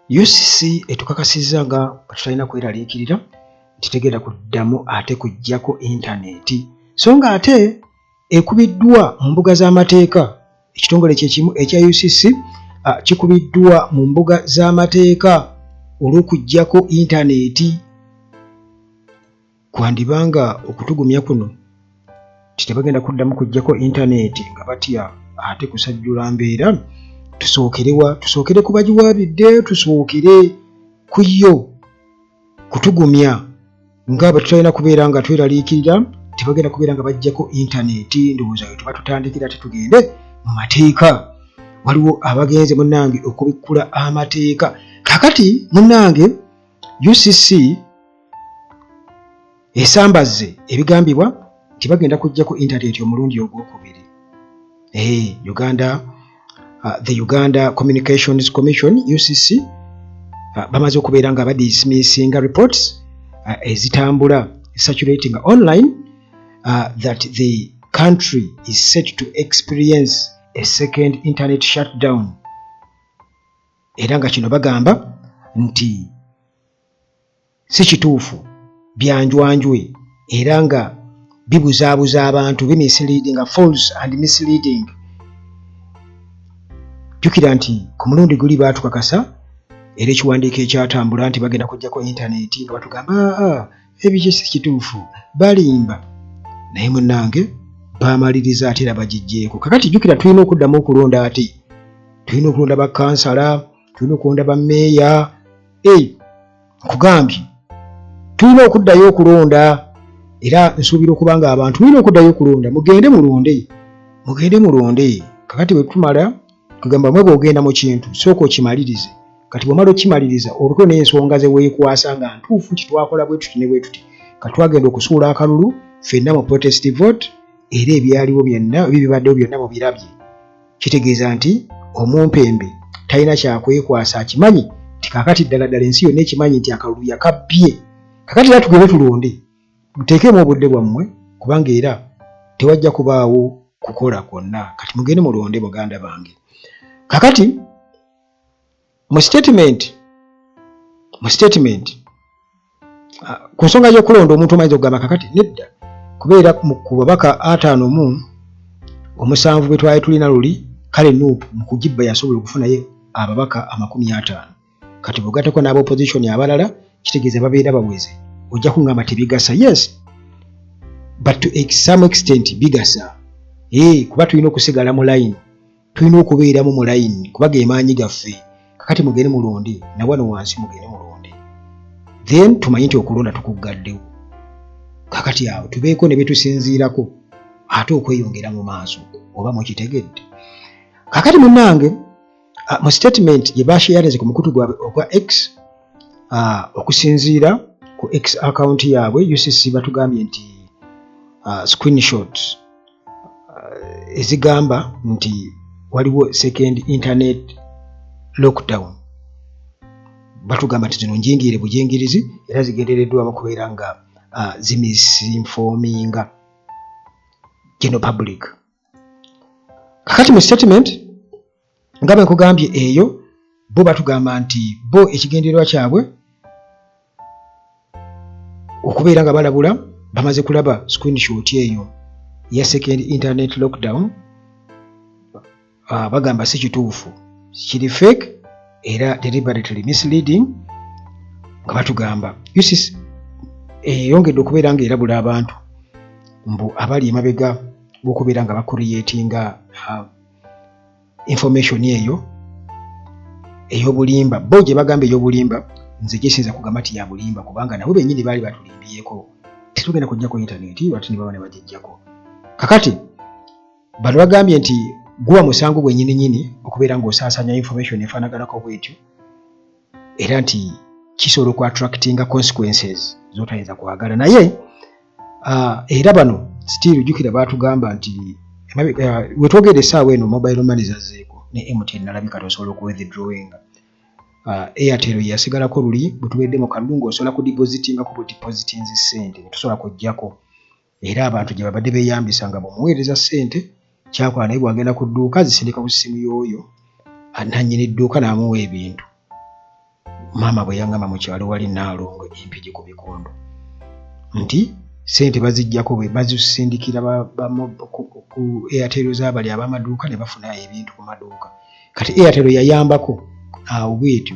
UCC etukakasizza nga bwe tutalina kweraliikirira nti tegenda kuddamu ate kuggyako intaneti, so nga ate ekubiddwa mu mbuga z'amateeka. Ekitongole kye kimu ekya UCC kikubiddwa mu mbuga z'amateeka olw'okuggyako intaneti. Kwandiba nga okutugumya kuno nti tebagenda kuddamu kuggyako intaneti nga batya ate kusajjula mbeera, tusookerewa? Tusookere ku bagiwaabidde, tusookere ku yo kutugumya nga bwe tutalina kubeera nga tweraliikirira tebagenda kubeera nga baggyako intaneti. Ndowooza we tuba tutandikira, tetugende mu mateeka. Waliwo abagenze, munnange, okubikkula amateeka. Kakati munnange, UCC esambazze ebigambibwa nti bagenda kuggyako intaneti omulundi ogwokubiri. Hey, Uganda, the Uganda Communications Commission, UCC, bamaze okubeera nga badismissinga reports ezitambula, circulating online, that the country is set to experience a second internet shutdown, era nga kino bagamba nti si kituufu, byanjwanjwe era nga bibuzaabuza abantu, bimisleading, false and misleading. Jjukira nti ku mulundi guli baatukakasa era ekiwandiiko ekyatambula nti bagenda kuggyako intaneti nga batugamba, aa, ebyo si kituufu, balimba. Naye munnange, bamaliriza ate era bagijjeeko. Kakati jjukira tulina okuddamu okulonda, ate tulina okulonda bakansala, tulina okulonda bammeeya. Nkugambye tulina okuddayo okulonda, era nsuubira okuba nga abantu mulina okuddayo okulonda. Mugende mulonde, mugende mulonde. Kakati bwe tumala kugamba mwe, bw'ogenda mu kintu sooka okimalirize. Kati bw'omala okimaliriza, obeko n'ensonga ze weekwasa nga ntuufu nti twakola bwe tuti ne bwe tuti. Kati twagenda okusuula akalulu ffenna mu protest vote, era ebyaliwo byonna, ebibaddewo byonna mubirabye. Kitegeeza nti omumpembe talina kyakwekwasa, akimanyi nti kakati ddala ddala ensi yonna ekimanyi nti akalulu yakabbye. Kakati era tugende tulonde, muteekemu obudde bwammwe, kubanga era tewajja kubaawo kukola kwonna. Kati mugende mulonde, muganda bange. Kakati mu statement ku nsonga y'okulonda, omuntu omayinza okugamba kakati nedda, kubeera ku babaka 57 bwe twali tulina luli, kale NUP mu kugibba yasobola okufunayo ababaka 50. Kati bw'ogattako n'aba opposition abalala, kitegeeza babeera baweze. Ojja kuŋŋamba tebigasa. Yes, but to some extent bigasa, kuba tulina okusigala mu line, tulina okubeeramu mu line, kuba ge maanyi gaffe. Kakati mugende mulonde, nawano wansi mugende mulonde, then tumanye nti okulonda tukuggaddewo. Kakati awo tubeeko ne betusinziirako ate okweyongera mu maaso, oba mukitegedde? Kakati munnange, mu statement gye basharinze ku mukutu gwabwe ogwa X, okusinziira ku X account yaabwe, UCC batugambye nti screenshot ezigamba nti waliwo second internet lockdown, batugamba nti zino njingirire bujingirizi era zigendereddwamu kubeera nga zimisinforminga general public. Kakati mu statement, nga bwe nkugambye eyo, bo batugamba nti bo ekigendererwa kyabwe okubeera nga balabula, bamaze kulaba screenshot eyo ya second internet lockdown, bagamba si kituufu, kiri fake era deliberately misleading, nga batugamba UCC eyongedde okubeera nga erabula abantu mbu abali emabega bw'okubeera nga bacreatinga information eyo ey'obulimba. Bo gye bagamba ey'obulimba, nze gyesinza kugamba nti ya bulimba, kubanga nabo bennyini baali batulimbyeko, tetugenda kujjako intaneti, ate ne baba ne bagijjako. Kakati bano bagambye nti guba musango gwennyini nnyini okubeera ng'osaasaanya information efaanaganako bwetyo, era nti kisobola okuattractinga consequences z'otayinza kwagala. Naye era bano still jjukira baatugamba nti wetwogera essaawa eno mobile money zazzeeko ne MTN nalabika tosobola okuwithdrawinga. Airtel yasigalako luli bwe tubedde mu kalulu ng'osobola kudepositingako budepositinzi ssente, tosobola kuggyako, era abantu gye babadde beeyambisa nga bw'omuweereza ssente kyakola, naye bw'agenda ku dduuka zisindika ku ssimu y'oyo nannyini dduuka n'amuwa ebintu. Maama bwe yaŋŋamba mu kyalo wali Nnaalongo e Mpigi ku Bikondo nti ssente baziggyako bwe bazisindikira ku Airtel z'abali ab'amaduuka ne bafuna ebintu ku maduuka. Kati Airtel yayambako awo bwetyo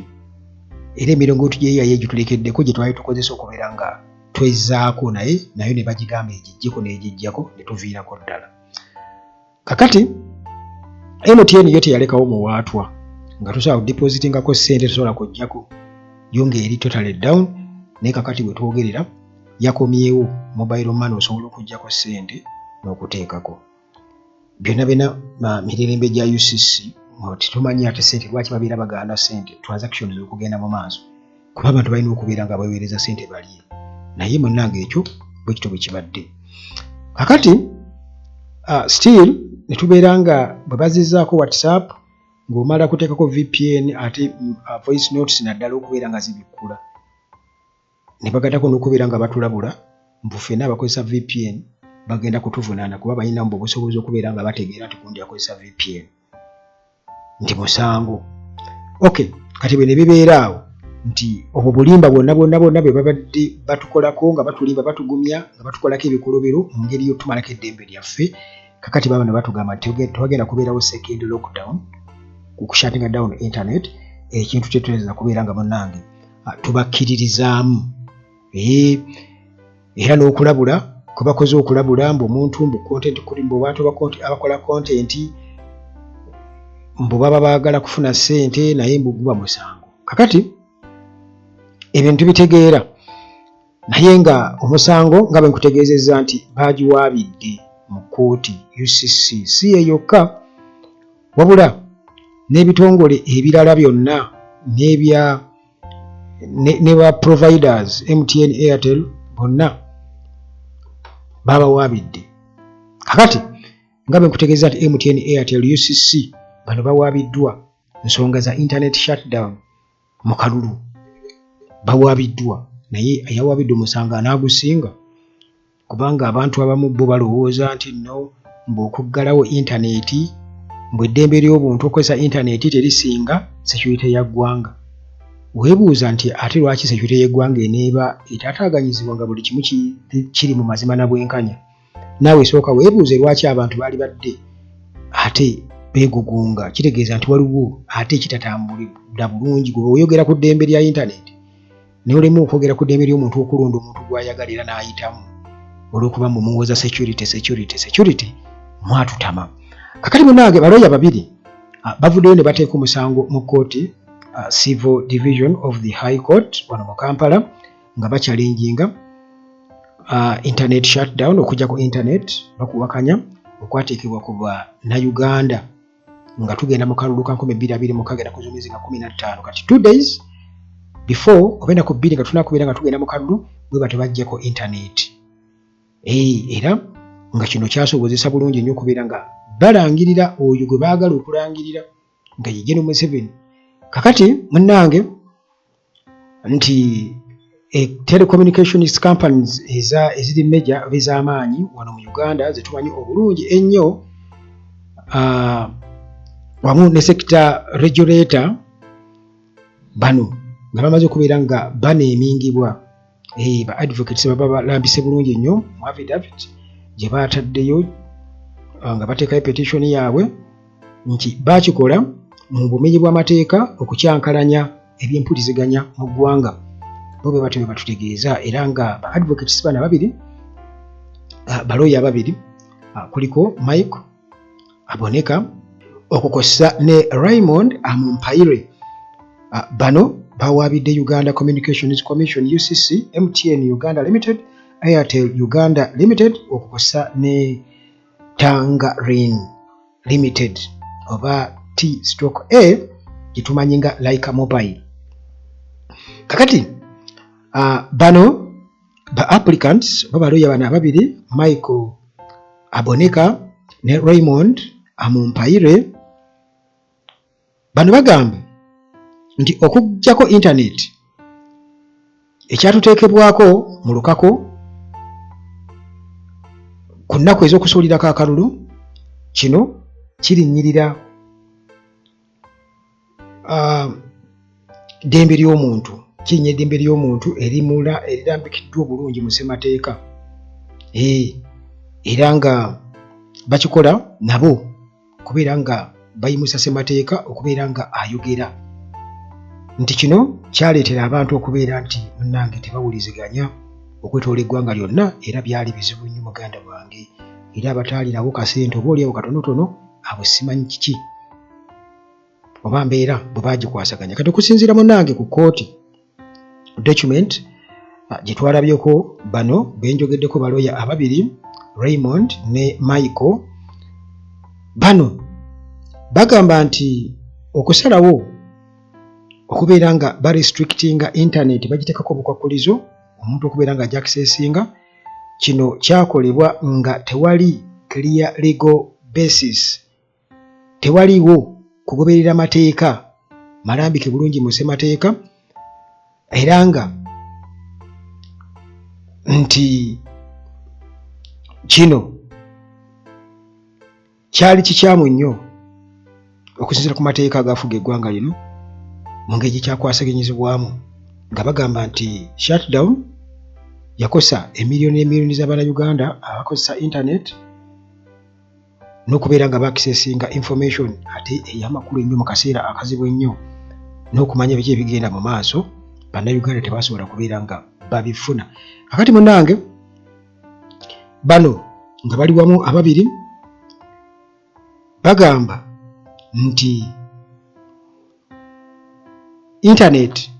era emirongooti gye yali egitulekeddeko gye twali tukozesa okubeera nga twezzaako naye nayo ne bagigamba egiggyeko n'egiggyako ne tuviirako ddala. Kakati MTN yo teyalekawo muwaatwa nga tosobola kudepositingako ssente, tosobola kujjako, yo ng'eri totally down. Naye kakati bwe twogerera yakomyewo mobile money, osobola okuggyako ssente n'okuteekako byonna byonna. Mirerembe gya UCC tetumanyi ate ssente lwaki babeera bagaana ssente transactions okugenda mu maaso, kuba abantu balina okubeera nga baweereza ssente balye. Naye munnange ekyo bwe kityo bwe kibadde. Kakati still ne tubeera nga bwe bazizzaako WhatsApp ng'omala kuteekako VPN, ate voice notes naddala okubeera nga zibikkula, ne bagattako n'okubeera nga batulabula mbu ffenna abakozesa VPN bagenda kutuvunaana, kuba balina mbu obusobozi okubeera nga bategeera nti gundi akozesa VPN, nti musango. Okay, kati bwe ne bibeera awo nti obwo bulimba bwonna bwonna bwonna bwe babadde batukolako, nga batulimba, batugumya, nga batukolako ebikolobero mu ngeri y'otumalako eddembe lyaffe. Kakati baba ne batugamba nti tewagenda kubeerawo second lockdown ku kushuttinga down internet, ekintu kyetuyinza kubeera nga munnange tubakkiririzaamu. Era n'okulabula kwe bakoze, okulabula mbu omuntu mbu content kuli mbu abantu abakola content mbu baba baagala kufuna ssente, naye mbu guba musango. Kakati ebintu bitegeera, naye nga omusango nga bwe nkutegeezezza nti baagiwaabidde mu kkooti UCC, si ye yokka wabula n'ebitongole ebirala byonna n'ebya ne ba providers MTN, Airtel, bonna babawaabidde. Kakati nga bwe nkutegeeza nti MTN, Airtel, UCC bano bawaabiddwa nsonga za internet shutdown mu kalulu. Bawaabiddwa, naye ayawaabidde omusango anaagusinga, kubanga abantu abamu bo balowooza nti nno mbu okuggalawo intaneti, mbu eddembe ly'obuntu okukozesa intaneti terisinga security ya ggwanga. Weebuuza nti ate lwaki security y'eggwanga eneeba etaataaganyizibwa nga buli kimu kiri mu mazima na bwenkanya? Naawe sooka weebuuze lwaki abantu baali badde ate beegugunga. Kitegeeza nti waliwo ate ekitatambulira bulungi. Gwe oyogera ku ddembe lya intaneti naye olemu okwogera ku ddembe ly'omuntu okulonda omuntu gw'ayagala era n'ayitamu, olw'okuba mbu muwoza security, security, security, mwatutama. Kakati munnange balooya babiri bavuddeyo ne bateeka omusango mu kkooti, Civil Division of the High Court wano mu Kampala, nga bachallenginga internet shutdown, okujja ku internet bakuwakanya okwateekebwa ku bannayuganda nga tugenda mu kalulu ka 2026 ennaku z'omwezi nga 15. Kati 2 days before oba ennaku 2 nga tunakubeera nga tugenda mu kalulu, bwe batyo bajjako internet. Era nga kino kyasobozesa bulungi nnyo okubeera nga balangirira oyo gwe baagala okulangirira nga ye General Museveni. Kakati munnange nti telecommunications companies eziri major oba ez'amaanyi wano mu Uganda zetumanyi obulungi ennyo, wamu ne sector regulator, bano nga bamaze okubeera nga baneemingibwa, ba advocates baba balambise bulungi nnyo mu affidavit gye baataddeyo, nga bateekayo petition yaabwe nti baakikola mu bumenyi bw'amateeka okukyankalanya ebyempuliziganya mu ggwanga. Bo bwe batyo bwe batutegeeza. Era nga ba advocates bano ababiri, balooya ababiri, kuliko Mike Aboneka okukosa ne Raymond Amumpaire, bano bawaabidde Uganda Communications Commission, UCC, MTN Uganda Limited, Airtel Uganda Limited, okukosa ne Tangerine Limited oba T/A gyetumanyi nga Lyca Mobile. Kakati bano ba applicants oba balooya bano ababiri, Michael Aboneka ne Raymond Amumpaire, bano bagamba nti okuggyako internet ekyatuteekebwako mu lukako ku nnaku ez'okusuulirako akalulu, kino kirinnyirira ddembe ly'omuntu, kirinnya eddembe ly'omuntu erimula erirambikiddwa obulungi mu ssemateeka, era nga bakikola nabo kubeera nga bayimusa ssemateeka okubeera nga ayogera nti kino kyaleetera abantu okubeera nti munnange tebawuliziganya okwetoola eggwanga lyonna, era byali bizibu nnyo muganda wange, era abataalinawo kasente oba oliawo katonotono abo simanyi kiki oba mbeera bwe baagikwasaganya. Kati okusinziira munnange ku kkooti document gye twalabyeko, bano benjogeddeko baloya ababiri, Raymond ne Michael, bano bagamba nti okusalawo okubeera nga barestrictinga internet, bagitekako obukwakkulizo omuntu okubeera nga agiaccessinga, kino kyakolebwa nga tewali clear legal basis, tewaliwo kugoberera mateeka malambike bulungi mu ssemateeka, era nga nti kino kyali kikyamu nnyo okusinziira ku mateeka agafuga eggwanga lino mu ngeri gye kyakwasaganyizibwamu, nga bagamba nti shutdown yakosa emiliyoni n'emiliyoni z'Abannayuganda abakozesa internet n'okubeera nga baakisesinga information ate ey'amakulu ennyo mu kaseera akazibu ennyo, n'okumanya biki ebigenda mu maaso, Bannayuganda tebasobola kubeera nga babifuna. Akati munnange, bano nga bali wamu ababiri bagamba nti internet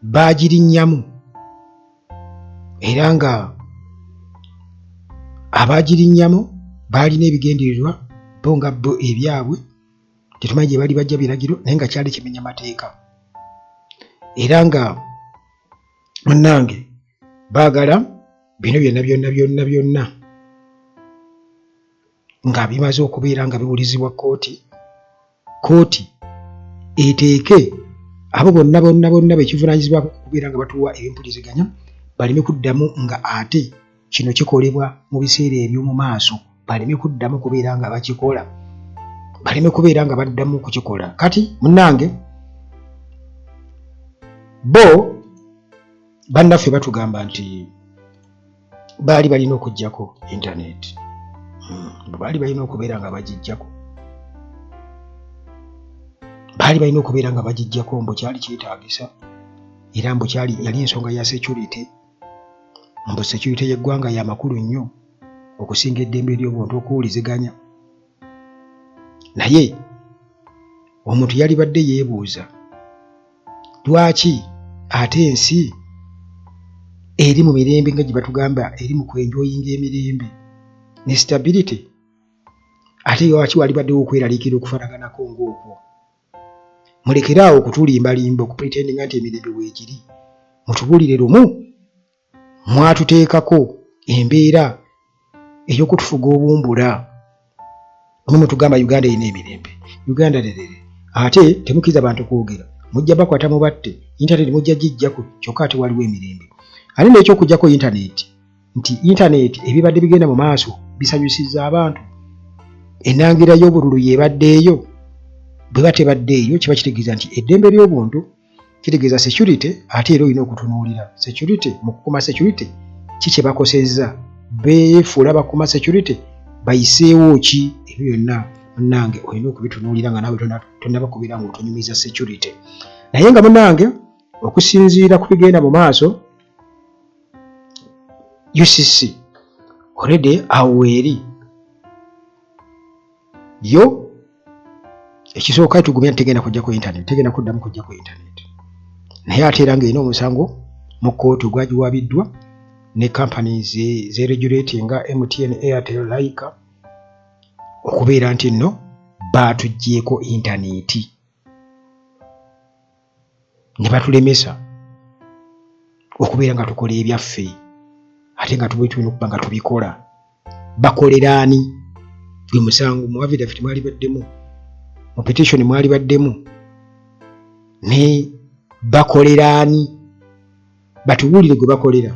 baagirinnyamu, era nga abaagirinnyamu baalina ebigendererwa bo nga bo ebyabwe, tetumanyi gye bali bajja biragiro, naye nga kyali kimenya mateeka, era nga munnange baagala bino byonna byonna byonna byonna nga bimaze okubeera nga biwulizibwa kkooti, kkooti eteeke abo bonna bonna bonna bekivunaanyizibwako okubeera nga batuwa ebyempuliziganya baleme kuddamu nga ate kino kikolebwa mu biseera eby'omu maaso, baleme kuddamu kubeera nga bakikola, baleme kubeera nga baddamu kukikola. Kati munnange, bo bannaffe batugamba nti baali balina okuggyako intaneti, baali balina okubeera nga bagiggyako, baali balina okubeera nga bagiggyako, mbu kyali kyetaagisa, era mbu kyali yali ensonga ya security, mbu security y'eggwanga ya makulu nnyo okusinga eddembe ly'obuntu okuwuliziganya. Naye omuntu yalibadde yeebuuza lwaki ate ensi eri mu mirembe nga gye batugamba eri mu kwenjoyinga emirembe ne stability, ate lwaki walibaddewo okweraliikirira okufaanaganako ng'okwo? Mulekere awo okutulimbalimba, okupretendinga nti emirembe weegiri. Mutubuulire lumu, mwatuteekako embeera ey'okutufuga obumbula, mwe mutugamba Uganda erina emirembe, Uganda lerere, ate temukkiriza bantu kwogera, mujja bakwata mubatte, intaneti mujja gijjako, kyokka ate waliwo emirembe. Ate n'ekyokuggyako intaneti, nti intaneti ebibadde bigenda mu maaso bisanyusizza abantu, ennangira y'obululu y'ebadde eyo, bwe batebadde eyo kiba kitegeeza nti eddembe ly'obuntu kitegeeza security, ate era olina okutunuulira security. Mu kukuuma security ki kye bakosezza? Beefuula bakuuma security, bayiseewo ki? Ebyo byonna munnange olina okubitunuulira nga naawe tonnaba kubeera ng'otunyumiza security. Naye nga munnange, okusinziira ku bigenda mu maaso, UCC already awo weeri yo. Ekisooka, tugumya nti tegenda kujjako internet, tegenda kuddamu kujjako internet, naye ate era ng'erina omusango mu kkooti ogwagiwabiddwa ne companies zeregulate nga MTN, Airtel, Lyca, okubeera nti nno baatuggyeko intaneti ne batulemesa okubeera nga tukola ebyaffe, ate nga tuba tulina okuba nga tubikola. Bakolera ani? Gwe musango. Mu affidavit mwali baddemu, mu petition mwali baddemu, ne bakolera ani? Batubuulire gwe bakolera.